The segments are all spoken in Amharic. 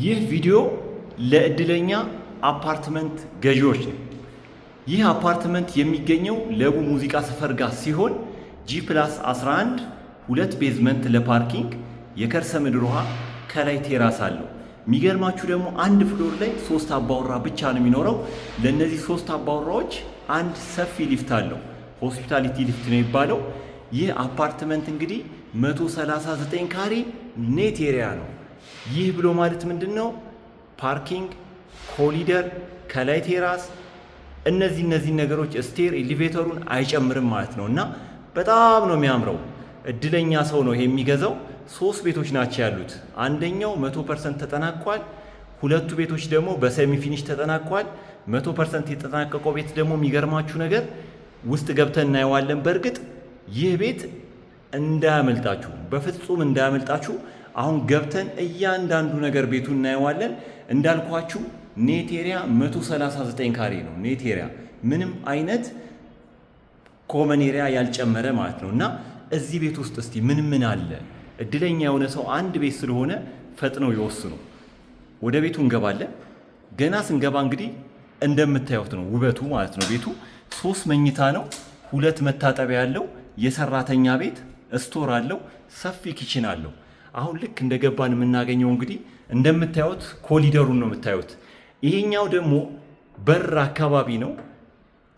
ይህ ቪዲዮ ለእድለኛ አፓርትመንት ገዢዎች ነው። ይህ አፓርትመንት የሚገኘው ለቡ ሙዚቃ ሰፈር ጋር ሲሆን G+11፣ ሁለት basement ለ parking፣ የከርሰ ምድር ውሃ፣ ከላይ terrace አለው። የሚገርማችሁ ደግሞ አንድ floor ላይ ሶስት አባወራ ብቻ ነው የሚኖረው። ለእነዚህ ሶስት አባወራዎች አንድ ሰፊ ሊፍት አለው። Hospitality lift ነው የሚባለው። ይህ አፓርትመንት እንግዲህ 139 ካሬ net area ነው። ይህ ብሎ ማለት ምንድን ነው? Parking፣ ኮሪደር፣ ከላይ terrace፣ እነዚህ ነገሮች stair elevator ኡን አይጨምርም ማለት ነው። እና በጣም ነው የሚያምረው። እድለኛ ሰው ነው ይሄ የሚገዛው። ሶስት ቤቶች ናቸው ያሉት። አንደኛው 100% ተጠናቋል። ሁለቱ ቤቶች ደግሞ በ semi finish ተጠናቋል። 100% የተጠናቀቀው ቤት ደግሞ የሚገርማችሁ ነገር ውስጥ ገብተን እናየዋለን። በእርግጥ ይህ ቤት እንዳያመልጣችሁ፣ በፍጹም እንዳያመልጣችሁ። አሁን ገብተን እያንዳንዱ ነገር ቤቱ እናየዋለን። እንዳልኳችሁ net area 139 ካሬ ነው። Net area ምንም አይነት common area ያልጨመረ ማለት ነው። እና እዚህ ቤት ውስጥ እስቲ ምን ምን አለ? እድለኛ የሆነ ሰው አንድ ቤት ስለሆነ ፈጥነው ይወስኑ። ወደ ቤቱ እንገባለን። ገና ስንገባ እንግዲህ እንደምታዩት ነው ውበቱ ማለት ነው። ቤቱ ሶስት መኝታ ነው፣ ሁለት መታጠቢያ ያለው፣ የሰራተኛ ቤት፣ store አለው፣ ሰፊ kitchen አለው። አሁን ልክ እንደገባን የምናገኘው እንግዲህ እንደምታዩት ኮሊደሩን ነው የምታዩት። ይሄኛው ደግሞ በር አካባቢ ነው።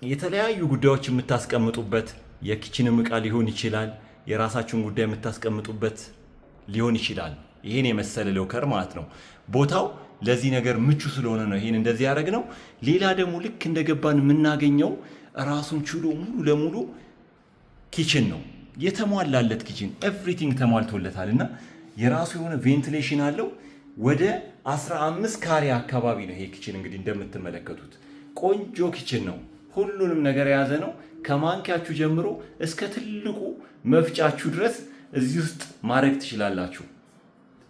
የተለያዩ ጉዳዮች የምታስቀምጡበት የ kitchen ም ዕቃ ሊሆን ይችላል። የራሳችሁን ጉዳይ የምታስቀምጡበት ሊሆን ይችላል። ይሄን የመሰለ locker ማለት ነው። ቦታው ለዚህ ነገር ምቹ ስለሆነ ነው ይሄን እንደዚህ ያደረግነው። ሌላ ደግሞ ልክ እንደገባን የምናገኘው ራሱን ችሎ ሙሉ ለሙሉ kitchen ነው። የተሟላለት kitchen፣ everything ተሟልቶለታል እና የራሱ የሆነ ventilation አለው። ወደ 15 ካሬ አካባቢ ነው ይሄ kitchen። እንግዲህ እንደምትመለከቱት ቆንጆ kitchen ነው። ሁሉንም ነገር የያዘ ነው። ከማንኪያችሁ ጀምሮ እስከ ትልቁ መፍጫችሁ ድረስ እዚህ ውስጥ ማድረግ ትችላላችሁ።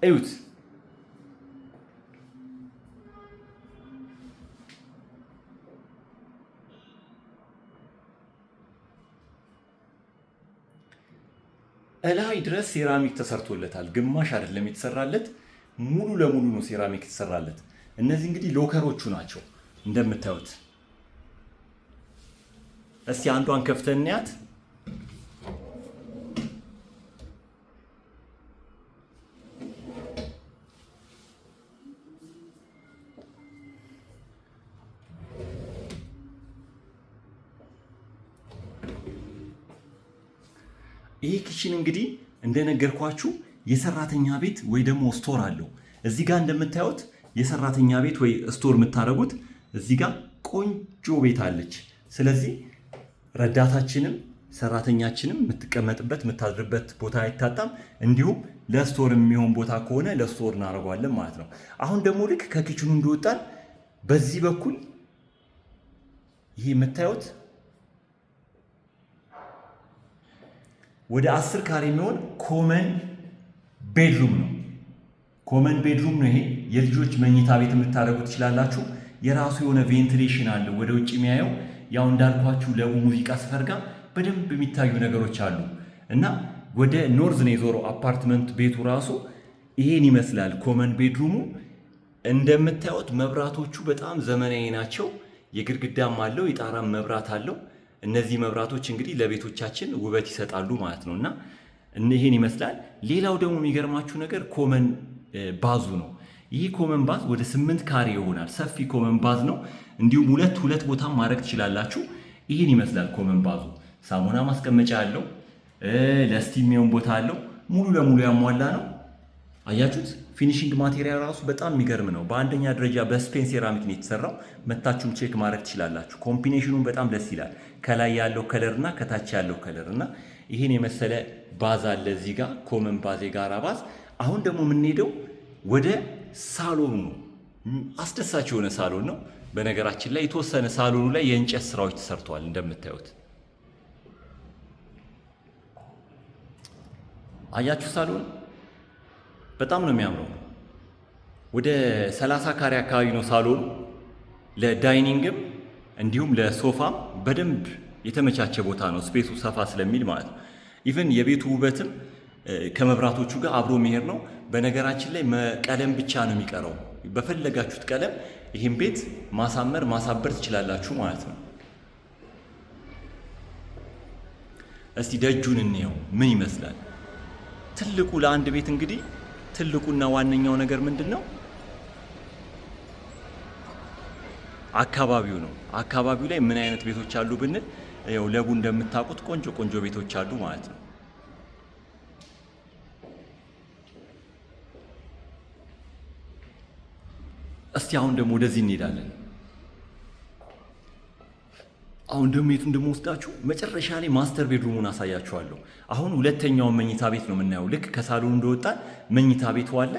እዩት። እላይ ድረስ ሴራሚክ ተሰርቶለታል። ግማሽ አይደለም የተሰራለት፣ ሙሉ ለሙሉ ነው ሴራሚክ የተሰራለት። እነዚህ እንግዲህ locker ኦቹ ናቸው እንደምታዩት። እስቲ አንዷን ከፍተን እንያት። ይሄ kitchen እንግዲህ እንደነገርኳችሁ የሰራተኛ ቤት ወይ ደግሞ store አለው። እዚህ ጋር እንደምታዩት የሰራተኛ ቤት ወይ store የምታደርጉት እዚህ ጋር ቆንጆ ቤት አለች። ስለዚህ ረዳታችንም ሰራተኛችንም የምትቀመጥበት የምታድርበት ቦታ አይታጣም። እንዲሁም ለ store የሚሆን ቦታ ከሆነ ለ store እናደርገዋለን ማለት ነው። አሁን ደግሞ ልክ ከ kitchen ኑ እንደወጣን በዚህ በኩል ይሄ የምታዩት ወደ 10 ካሬ የሚሆን common bedroom ነው። Common bedroom ነው ይሄ። የልጆች መኝታ ቤት የምታደርጉት ትችላላችሁ። የራሱ የሆነ ventilation አለው ወደ ውጭ የሚያየው። ያው እንዳልኳችሁ ለቡ ሙዚቃ ሰፈር ጋር በደንብ የሚታዩ ነገሮች አሉ እና ወደ north ነው የዞረው አፓርትመንት ቤቱ ራሱ። ይሄን ይመስላል common bedroom ኡ። እንደምታዩት መብራቶቹ በጣም ዘመናዊ ናቸው። የግድግዳም አለው፣ የጣራም መብራት አለው። እነዚህ መብራቶች እንግዲህ ለቤቶቻችን ውበት ይሰጣሉ ማለት ነው እና ይሄን ይመስላል። ሌላው ደግሞ የሚገርማችሁ ነገር common bath ኡ ነው። ይህ common bath ወደ 8 ካሬ ይሆናል። ሰፊ common bath ነው። እንዲሁም ሁለት ሁለት ቦታ ማድረግ ትችላላችሁ። ይህን ይመስላል common bath ኡ። ሳሙና ማስቀመጫ አለው፣ ለ steam የሚሆን ቦታ አለው። ሙሉ ለሙሉ ያሟላ ነው። አያችሁት? Finishing material ራሱ በጣም የሚገርም ነው። በአንደኛ ደረጃ በስፔን ሴራሚክ ነው የተሰራው። መታችሁም check ማድረግ ትችላላችሁ። Combination ኑን በጣም ደስ ይላል። ከላይ ያለው color እና ከታች ያለው color እና ይህን የመሰለ bath አለ እዚህ ጋር፣ common bath፣ የጋራ bath። አሁን ደግሞ የምንሄደው ወደ ሳሎኑ ነው። አስደሳች የሆነ ሳሎን ነው። በነገራችን ላይ የተወሰነ ሳሎኑ ላይ የእንጨት ስራዎች ተሰርተዋል እንደምታዩት። አያችሁ፣ ሳሎን በጣም ነው የሚያምረው። ወደ 30 ካሬ አካባቢ ነው ሳሎኑ። ለ dining ም እንዲሁም ለሶፋም በደንብ የተመቻቸ ቦታ ነው፣ space ኡ ሰፋ ስለሚል ማለት ነው። Even የቤቱ ውበትም ከመብራቶቹ ጋር አብሮ መሄድ ነው። በነገራችን ላይ ቀለም ብቻ ነው የሚቀረው። በፈለጋችሁት ቀለም ይህን ቤት ማሳመር ማሳበር ትችላላችሁ ማለት ነው። እስቲ ደጁን እንየው ምን ይመስላል? ትልቁ ለአንድ ቤት እንግዲህ ትልቁና ዋነኛው ነገር ምንድን ነው? አካባቢው ነው። አካባቢው ላይ ምን አይነት ቤቶች አሉ ብንል ያው ለቡ እንደምታውቁት ቆንጆ ቆንጆ ቤቶች አሉ ማለት ነው። እስቲ አሁን ደግሞ ወደዚህ እንሄዳለን። አሁን ደግሞ የቱ እንደምወስዳችሁ መጨረሻ ላይ master bedroom ኡን አሳያችኋለሁ። አሁን ሁለተኛውን መኝታ ቤት ነው የምናየው። ልክ ከሳሎኑ እንደወጣን መኝታ ቤቱ አለ።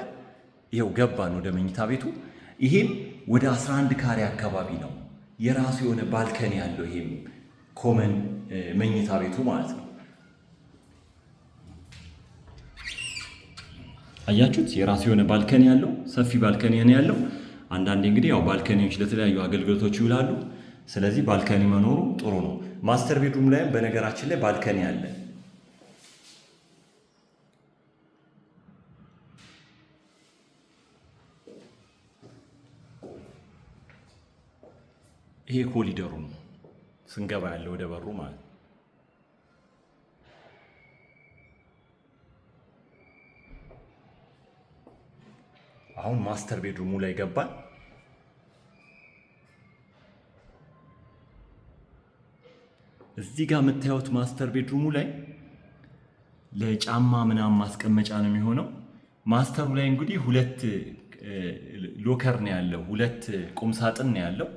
ይኸው ገባን ወደ መኝታ ቤቱ። ይሄም ወደ 11 ካሬ አካባቢ ነው። የራሱ የሆነ balcony ያለው ይሄም common መኝታ ቤቱ ማለት ነው። አያችሁት? የራሱ የሆነ balcony ያለው፣ ሰፊ balcony ነው ያለው። አንዳንዴ እንግዲህ ያው balcony ዎች ለተለያዩ አገልግሎቶች ይውላሉ። ስለዚህ balcony መኖሩ ጥሩ ነው። Master bedroom ላይም በነገራችን ላይ balcony አለ። ይሄ ኮሊደሩ ነው ስንገባ ያለው ወደ በሩ ማለት ነው። አሁን master bedroom ኡ ላይ ገባን። እዚህ ጋር የምታዩት master bedroom ኡ ላይ ለጫማ ምናምን ማስቀመጫ ነው የሚሆነው። Master ኡ ላይ እንግዲህ ሁለት locker ነው ያለው፣ ሁለት ቁም ሳጥን ነው ያለው።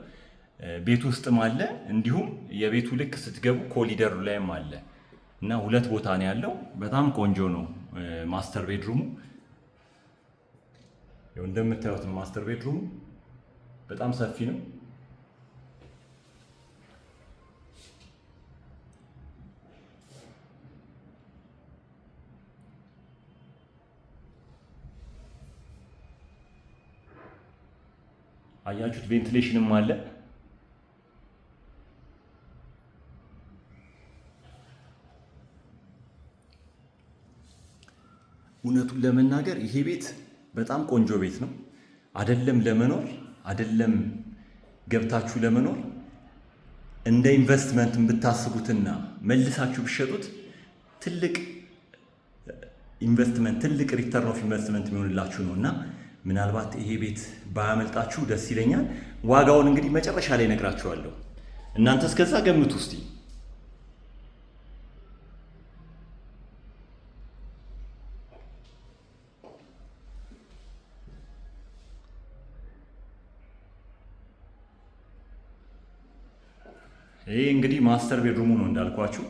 ቤት ውስጥም አለ፣ እንዲሁም የቤቱ ልክ ስትገቡ ኮሊደሩ ላይም አለ እና ሁለት ቦታ ነው ያለው። በጣም ቆንጆ ነው master bedroom ኡ። ይኸው እንደምታዩት master bedroom ኡ በጣም ሰፊ ነው። አያችሁት? Ventilation ም አለ። እውነቱን ለመናገር ይሄ ቤት በጣም ቆንጆ ቤት ነው። አደለም ለመኖር፣ አደለም ገብታችሁ ለመኖር፣ እንደ ኢንቨስትመንት ብታስቡትና መልሳችሁ ብትሸጡት ትልቅ ኢንቨስትመንት፣ ትልቅ return of investment የሚሆንላችሁ ነው እና ምናልባት ይሄ ቤት ባያመልጣችሁ ደስ ይለኛል። ዋጋውን እንግዲህ መጨረሻ ላይ እነግራችኋለሁ። እናንተ እስከዛ ገምቱ እስቲ። ይሄ እንግዲህ master bedroom ኡ ነው እንዳልኳችሁ።